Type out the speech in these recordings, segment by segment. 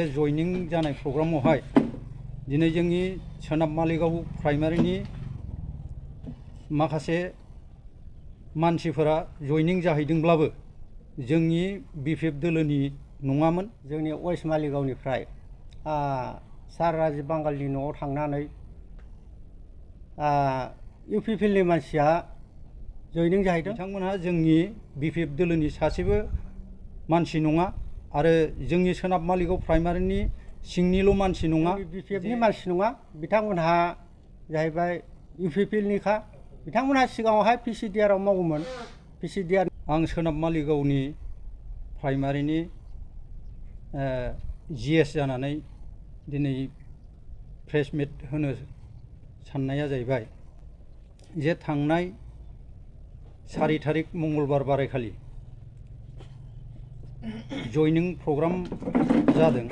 जयनिं जानाय प्रग्रामावहाय दिनै जोंनि सोनाब मालिगाव प्राइमारिनि माखासे मानसिफोरा जयनिं जाहैदोंब्लाबो जोंनि बिपिएफ दोलोनि नङामोन। जोंनि वेस्ट मालिगावनिफ्राय सार राजीब बांगालनि न'आव थांनानै इउपिपिएलनि मानसिया जयनिं जाहैदों। बिथांमोनहा जोंनि बिपिएफ दोलोनि सासेबो मानसि नङा आरो जोंनि सोनाब मालिगाव प्राइमारिनि सिंनिल' मानसि नङा, बिपिएफनि मानसि नङा। बिथांमोनहा जाहैबाय इउपिपिएलनिखा। बिथांमोनहा सिगाङावहाय पिसिडिआरआव मावोमोन। पिसिडिआर आं सोनाब मालिगावनि प्राइमारिनि जिएस जानानै दिनै प्रेस मिट होनो साननाया जाहैबाय जे थांनाय 4 तारिख मंगलबार बारायखालि जयनिं प्रग्राम जादों।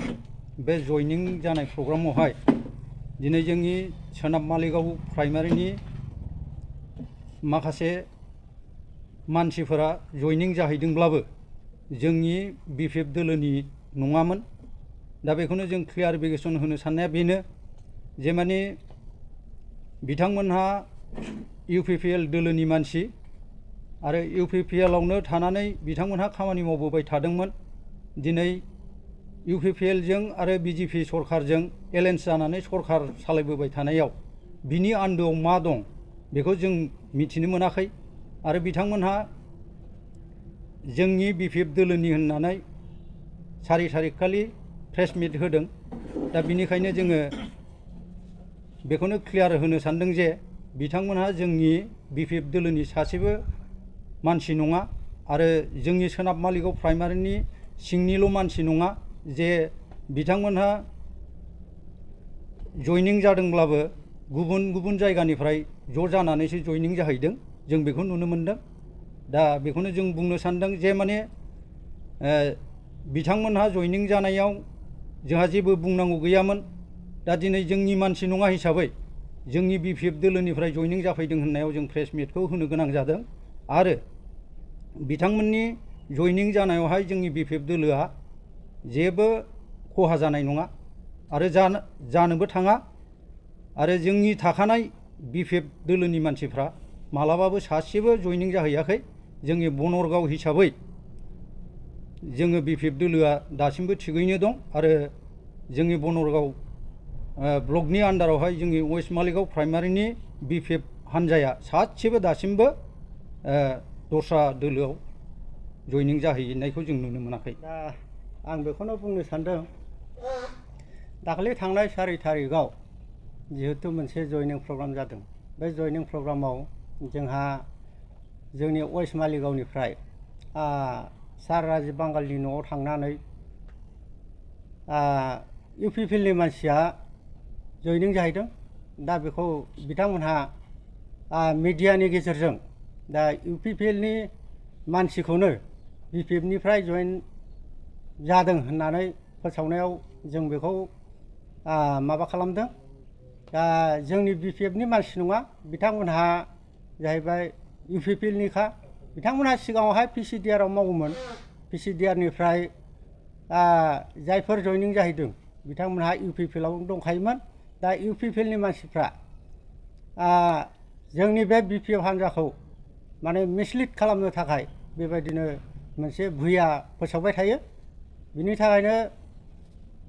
बे जयनिं जानाय प्रग्रामावहाय दिनै जोंनि सोनाब मालिगाव प्राइमारिनि माखासे मानसिफोरा जयनिं जाहैदोंब्लाबो जोंनि बिपिएफ दोलोनि नङामोन। दा बेखौनो जों क्लियारिफिकेसन होनो साननाया बेनो जे माने बिथांमोनहा इउपिपिएल दोलोनि मानसि आरो इउपिपिएलआवनो थानानै बिथांमोनहा खामानि मावबोबाय थादोंमोन। दिनै इउपिपिएलजों आरो बिजेपि सरकारजों एलायन्स जानानै सरकार सालायबोबाय थानायाव बिनि आन्दोआव मा दं बेखौ जों मिथिनो मोनाखै आरो बिथांमोनहा जोंनि बिपिएफ दोलोनि होननानै 4 तारिख खालि प्रेस मिट होदों। दा बिनिखायनो जोङो बेखौनो क्लियार होनो सानदों जे बिथांमोनहा जोंनि बिपिएफ दोलोनि सासेबो मानसि नङा आरो जोंनि सोनाब मालिगाव प्राइमारिनि सिंनिल' मानसि नङा जे बिथांमोनहा जयनिं जादोंब्लाबो गुबुन गुबुन जायगानिफ्राय ज' जानानैसो जयनिं जाहैदों। जों बेखौ नुनो मोनदों। दा बेखौनो जों बुंनो सानदों जे माने बिथांमोनहा जयनिं जानायाव जोंहा जेबो बुंनांगौ गैयामोन। दा दिनै जोंनि मानसि नङा हिसाबै जोंनि बिपिएफ दोलोनिफ्राय जयनिं जाफैदों होननायाव जों प्रेस मिटखौ होनो गोनां जादों आरो बिथांमोननि जयनिं जानायावहाय जोंनि बिपिएफ दोलोआ जेबो खहा जानाय नङा आरो जानोबो थाङा आरो जोंनि थाखानाय बिपिएफ दोलोनि मानसिफ्रा मालाबाबो सासेबो जयनिं जाहैयाखै। जोंनि बनरगाव हिसाबै जोङो बिपिएफ दोलोआ दासिमबो थिगैनो दं आरो जोंनि बनरगाव ब्लकनि आन्डारावहाय जोंनि वेस्ट मालिगाव प्राइमारिनि बिपिएफ हान्जाया सासेबो दासिमबो दस्रा दोलोआव जयनिं जाहैनायखौ जों नुनो मोनाखै। दा आं बेखौनो बुंनो सानदों दाखालि थांनाय 4 तारिखआव जिहेतु मोनसे जयनिं प्रग्राम जादों। बे जयनिं प्रग्रामाव जोंहा जोंनि वेस्ट मालिगावनिफ्राय सार राजीब बांगालनि न'आव थांनानै इउपिपिएलनि मानसिया जयनिं जाहैदों। दा बेखौ बिथांमोनहा मिडियानि गेजेरजों दा इउपिपिएलनि मानसिखौनो बिपिएफनिफ्राय जयेन जादों होननानै फोसावनायाव जों बेखौ माबा खालामदों। दा जोंनि बिपिएफनि मानसि नङा। बिथांमोनहा जाहैबाय इउपिपिएलनिखा। बिथांमोनहा सिगाङावहाय पिसिडिआरआव मावोमोन। पिसिडिआरनिफ्राय जायफोर जयनिं जाहैदों बिथांमोनहा इउपिपिएलआव दंखायोमोन। दा इउपिपिएलनि मानसिफ्रा जोंनि बे बिपिएफ हान्जाखौ माने मिसलिड खालामनो थाखाय बेबायदिनो मोनसे भुया फोसावबाय थायो। बिनि थाखायनो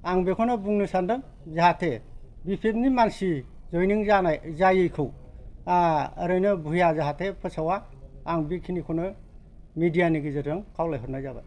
आं बेखौनो बुंनो सानदों जाहाथे बिपिएफनि मानसि जयनिं जायैखौ ओरैनो भुया जाहाथे फोसावा। आं बेखिनिखौनो मिडियानि गेजेरजों खावलायहरनाय जाबाय।